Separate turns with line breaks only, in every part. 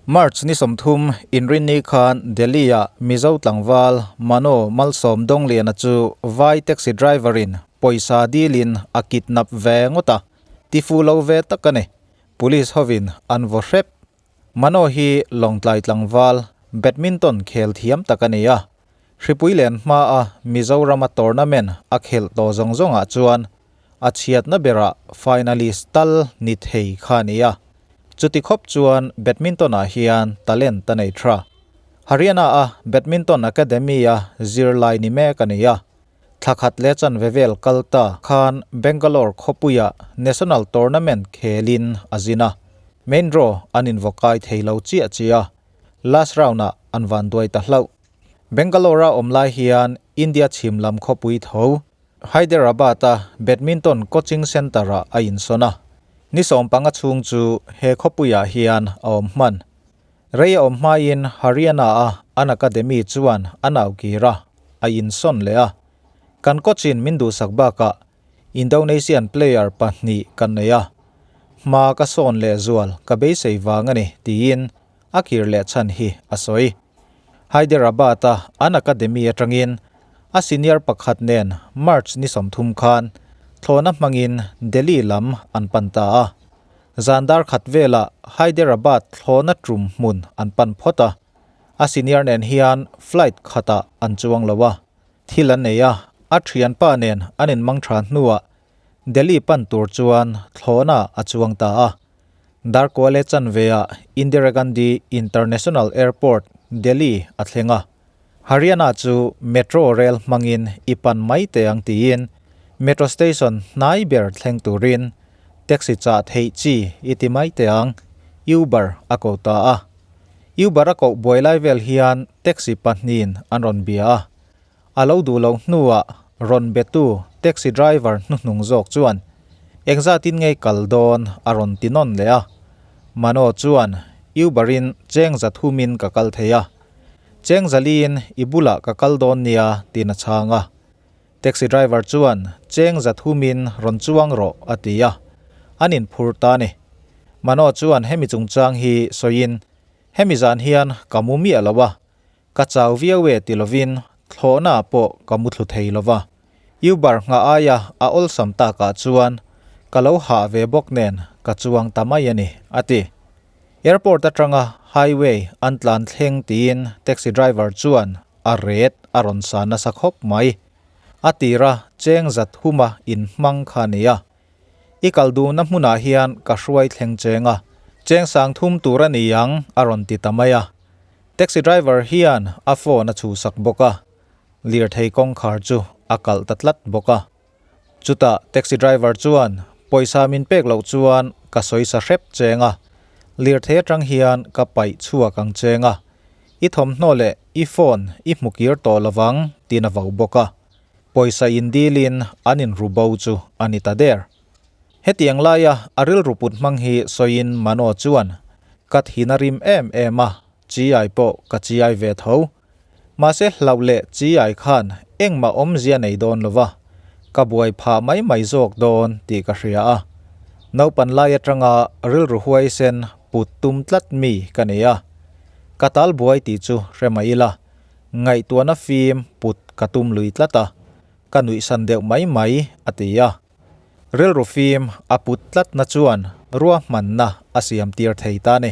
March ni 30 Inrinni khan Delhi-ah Mizo tlangval Mano Malsawm Dawngliana chu vai taxi driver-in pawisa dilin a kidnap ve ngawt a, tifu lo ve tak a ni. Police hovin an vaw hrep. Mano hi Lawngtlai tlangval badminton khel thiam tak a ni a, hripui len hmaa Mizorama tournament a khelh tawh zawng zawngah chuan a chhiatna berah finalist tal ni thei kha a ni a. Chuti khawp chuan badminton-ah hian talent a nei tha. Haryana-a Badminton Academy-a zirlai ni mek a ni a. Thla khat leh chanve vel kal ta khan Bangalore khawpuiah National Tournament khelin a zin a. Main draw an invaw kai thei lo chiah chiah a, last round-ah an van duai ta hlauh. Bangalore-a awm lai hian India chhim lam khawpui tho Hyderabad-a Badminton Coaching Centre-ah a insawn a, ni 15 chhung chu he khawpuiah hian a awm hman. Rei a awm hmain Haryana-a an academy chuan a nau kir a, a insawn leh a. Kan coach-in min duhsak bakah Indonesian player pahnih kan nei a, hma ka sawn leh zual ka beisei vang a ni, tiin a kir leh chhan hi a sawi. Hyderabad-a an academy atangin a senior pakhat nen March ni 30 khan thlawhna hmangin Delhi lam an pan ta a. Zan dar khat velah Hyderabad thlawhna tum hmun an pan phawt a. A senior nen hian flight khatah an chuang lo a. Thil an nei a, a thianpa nen an inmang tha hnuah Delhi pan tur chuan thlawhna a chuang ta a. Darkuale chanveah Indira Gandhi International Airport, Delhi a thleng a. Haryana chu metro rail hmangin i pan mai teh ang tiin metro station hnai ber thleng turin taxi chah theih chi i ti mai teh ang, Uber a ko ta a. Uber a koh buai lai vel hian taxi pahnihin an rawn bia a. A lo duh loh hnuah rawn betu taxi driver hnuhnung zawk chuan engzatin ngei kal dawn a rawn ti nawn leh a. Mano chuan Uber-in cheng za thumin ka kal thei a, cheng zaliin i bulah ka kal dawn nia tiin a chhang a. Taxi driver chuan cheng za thumin rawn chuang rawh a ti a, an inphur ta a ni. Mano chuan hemi chungchang hi sawiin, Hemi zan hian ka mu miah lo a, Ka chau viau e ti lovin thlawhna pawh ka mu thlu thei lova. Uber nghah aia a awlsam takah chuan ka lo hah ve bawk nen ka chuang ta mai a ni, a ti. Airport atanga highway an tlan thleng tiin taxi driver chuan a ret a rawn sa nasa khawp mai. A tira cheng zat huma inhmang kha a ni a. I kal duhna hmunah hian ka hruai thleng cheng a, cheng sang thum tur a ni ang a rawn ti ta mai a. Taxi driver hian a phone a chhuhsak bawk a, lirthei kawngkhar chu a kalh ta tlat bawk a. Chutah taxi driver chuan pawisa min pek loh chuan ka sawi sa hrep cheng a, lirthei atang hian ka paih chhuak ang cheng a, i thawmhnaw leh i phone i hmu kir tawh lovang tiin a vau bawk a. Pawisa indilin an inru bo chu a ni ta der. Hetiang laia a rilru put hmang hi sawiin Mano chuan, Ka thin a rim em em a, chiai pawh ka chiai ve tho. Mahse hlauh leh chiai khan engmah awmzia nei dawn lo va, ka buai phah mai mai zawk dawn tih ka hria a. Naupan lai atanga rilru huaisen put tum tlat mi ka nei a, ka tal buai tih chu hre mai ila. Ngaihtuahna fim put ka tum lui tlat a, ka nuihsan deuh mai mai, a ti a. Rilru fim a put tlatna chuan ruahmanna a siam tir thei ta a ni.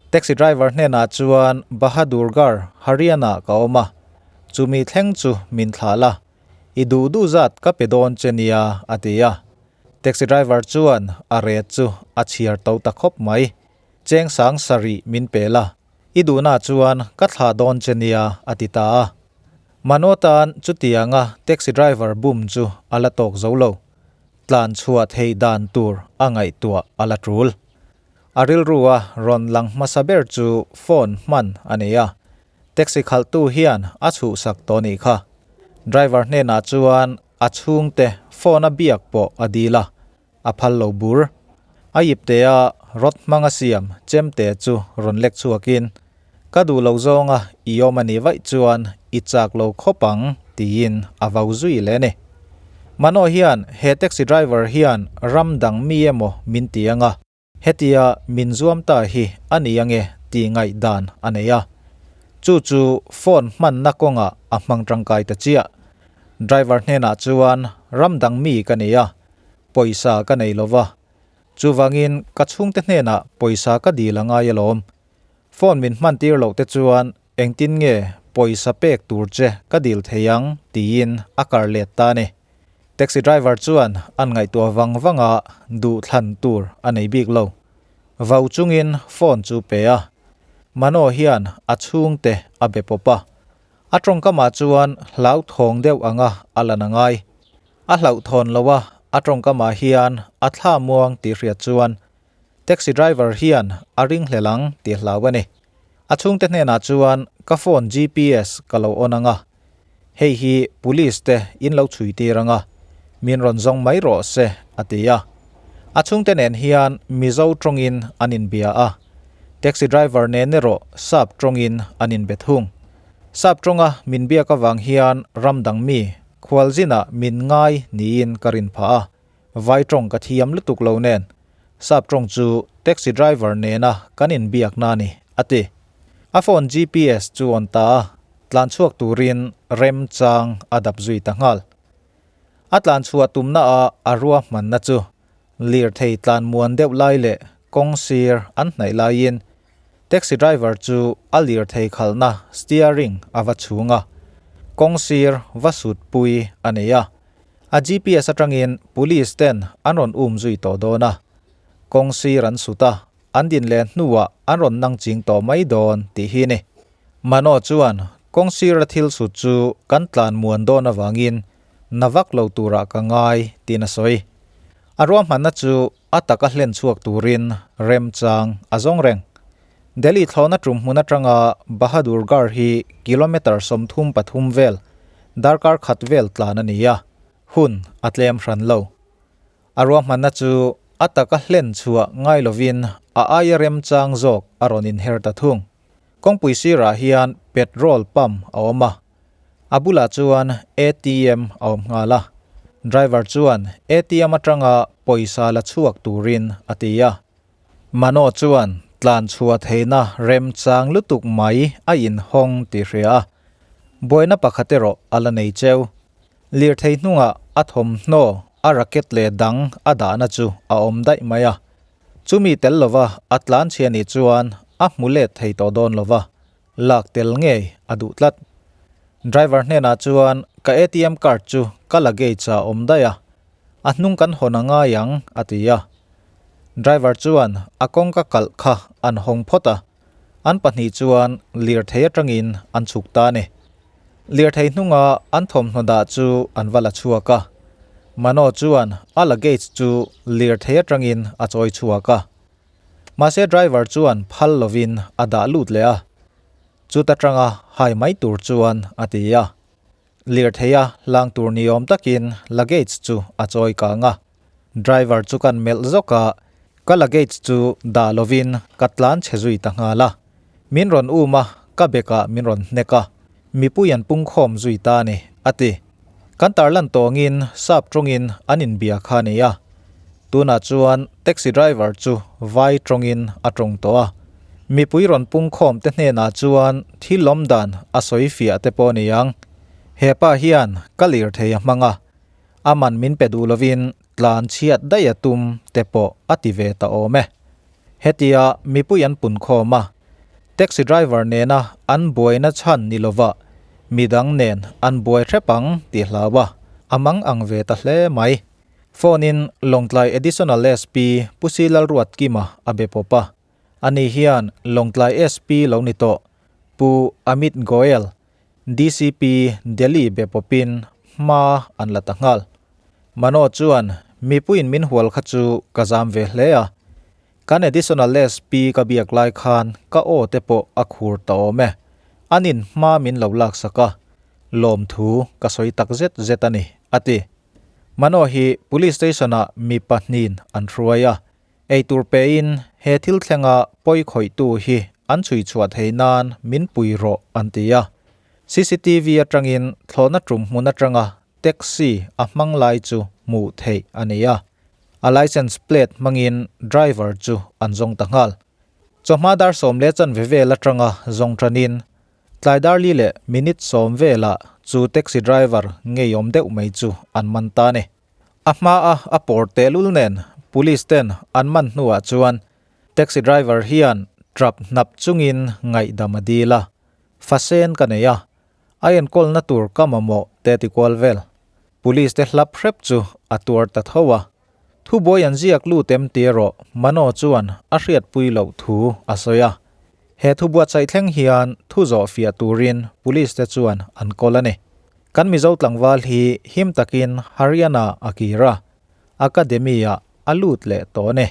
Taxi driver hnenah chuan Bahadurgarh, Haryana ka awm a, chumi thleng chu min thlah la, i duh duh zat ka pe dawn che nia, a ti a. Taxi driver chuan a ret chu a chhiar to ta khawp mai. Cheng sang sarih min pe la, I duhna chuan ka thlah dawn che nia, a ti ta a. Mano tan chutianga taxi driver bum chu a la tawk zo lo. Tlan chhuah theih dan tur a ngaihtuah a la tul. A rilrua rawn lang hmasa ber chu phone hman a nei a. Taxi khalhtu hian a chhuhsak tawh nih kha. Driver hnenah chuan a chhungte phone a biak pawh a dil a. A phal lo bur. A iptea rawt hmanga siam chemte chu rawn lek chhuakin, Ka duh lo zawnga i awm a nih vaih chuan i chak lo khawp ang, tiin a vau zui leh a ni. Mano hian he taxi driver hian ram dang mi emaw min ti anga, hetia min zuam ta hi a ni ange tih ngaihdan a nei a. Chu chu phone hmanna kawngah a hmang tangkai ta chiah. Driver hnenah chuan ram dang mi ka nei a, pawisa ka nei lo va. Chuvangin ka chhungte hnenah pawisa ka dil a ngai alawm. Phone min hman tir loh te chuan engtin nge pawisa pek tur che ka dil thei ang tiin a kar let ta a ni. Taxi driver chuan an ngaihtuah vang vang a, duhthlan tur a nei bik lo. Vau chungin phone chu pe a. Mano hian a chhungte a be pawp a. A tawngkamah chuan hlauthawng deuh anga a lan a ngai. A hlauhthawn lo a, a tawngkamah hian a thla muang tih hriat chuan Taxi driver hian a ringhlel ang tih hlau a ni. A chhungte hnenah chuan ka phone GPS ka lo on ang a, hei hi police te in lo chhui tir ang a, min rawn zawng mai rawh se a ti a. A chhungte nen hian Mizo tawngin an inbia a, taxi driver nen erawh Sap tawngin an inbe thung. Sap tawnga min biak avang hian ram dang mi khualzinah min ngai niin ka rin phah a. Vai tawng ka thiam lutuk lo nen, sap tawng chu taxi driver nena kan inbiakna a ni, a ti. A phone GPS chu on ta a, tlan chhuak turin remchang a dap zui ta nghal. A tlan chhuah tumna a a ruahmanna chu lirthei tlan muan deuh lai leh kawng sir an hnaih laiin taxi driver chu a lirthei khalhna steering a va chhung a, kawng sir va sut pui a nei a. A GPS atangin police ten an rawn um zui tawh dawn a, kawng sir an sut a, an din leh hnuah an rawn nang ching tawh mai dawn tih hi ni. Mano chuan kawng sira thil sut chu kan tlan muan dawn avangin na vak lo turah ka ngai tiin a sawi. A ruahmanna chu a taka hlen chhuak turin remchang a zawng reng. Delhi thlawhna tum hmun atanga Bahadurgarh hi kilometre 33 vel, darkar khat vel tlan a ni a, hun a tlem hran lo. A ruahmanna chu a taka hlen chhuah ngai lovin a aia remchang zawk a rawn inher ta thung. Kawngpui sirah hian petrol pump a awm a, a bulah chuan ATM a awm nghal a. Driver chuan ATM atanga pawisa la chhuak turin a ti a. Mano chuan tlan chhuah theihna remchang lutuk mai a inhawng tih hria a, buaina pakhat erawh a la nei cheu. Lirthei hnungah a thawmhnaw, a racket leh dang a dahna chu a awm daih mai a. Chumi tel lova a tlan chhia nih chuan a hmu let thei tawh dawn lova, lak tel ngei a duh tlat. Driver hnenah chuan ka ATM card chu ka luggage ah awm daih a, a hnung kan hawn a ngai ang a ti a. Driver chuan a kawngka kalh kha an hawng phawt a, an pahnih chuan lirthei atangin an chhuk ta a ni. Lirthei hnunga an thawmhnaw dah chu an va la chhuak a, Mano chuan a luggage chu lirthei atangin a chawi chhuak a. Mahse driver chuan phal lovin a dah lut leh a, chuta tanga hai mai tur chuan a ti a. Lirtheia hlang tur ni awm takin luggage chu a chawi kang a, driver chu kan melh zawk a, ka luggage chu dah lovin ka tlan chhe zui ta nghal a. Min rawn um a, ka bekah min rawn hnek a, mipui an pungkhawm zui ta a ni, a ti. Kan tarlan tawngin sap tawngin an inbia kha a ni a, tunah chuan taxi driver chu vai tawngin a tawng tawh a. Mipui rawn pungkhawm te hnenah chuan thil awm dan a sawi fiah te pawh a ni ang. He pa hian ka lirthei a hmang a, a man min pe duh lovin tlan chhiat daih a tum te pawh a ti ve ta awm e. Hetia mipui an punkhawm a, taxi driver nena an buaina chhan ni lova midang nen an buai hrep ang tih hlau a, a mang ang ve ta hle mai. Phone in Lawngtlai Additional SP Pu Si Lalruatkima a be pawp a. Ani hian Lawngtlai SP lo ni tawh Pu Amit Goel, DCP Delhi be pawpin hma an la ta nghal. Mano chuan mipuiin min hual kha chu ka zam ve hle a. Kan Additional SP ka biak lai khan ka aw te pawh a khur ta awm e. Anin hma min lo laksak a, lawmthu ka sawi tak zet zet a ni, a ti. Mano hi Police Station ah mi pahnihin an hruai a, eitur pein he thil thlenga pawi khawihtu hi an chhui chhuah thei nan min pui rawh an ti a. CCTV atangin thlawhna tum hmun atanga taxi a hmang lai chu hmuh theih a ni a, a license plate hmangin driver chu an zawng ta nghal. Chawhma dar 10:15 vel atanga zawng tanin tlai dar 4 leh minute 10 velah chu taxi driver ngeiawm deuh mai chu an man ta a ni. A hma a a pawr tehlul nen police ten an man hnuah chuan taxi driver hian trap hnap chungin ngaihdam a dil a, Fasen ka nei a, a enkawlna tur ka mamawh te ti kual vel. Police te hlap hrep chu a tuar ta tho a. Thubuai an ziak lut em ti erawh Mano chuan a hriatpui loh thu a sawi a. He thubuatsaih thleng hian thu zawh fiah turin police te chuan an kawl a ni. Kan Mizo tlangval hi him takin Haryana a kir a, Academy-ah a lut leh tawh a ni.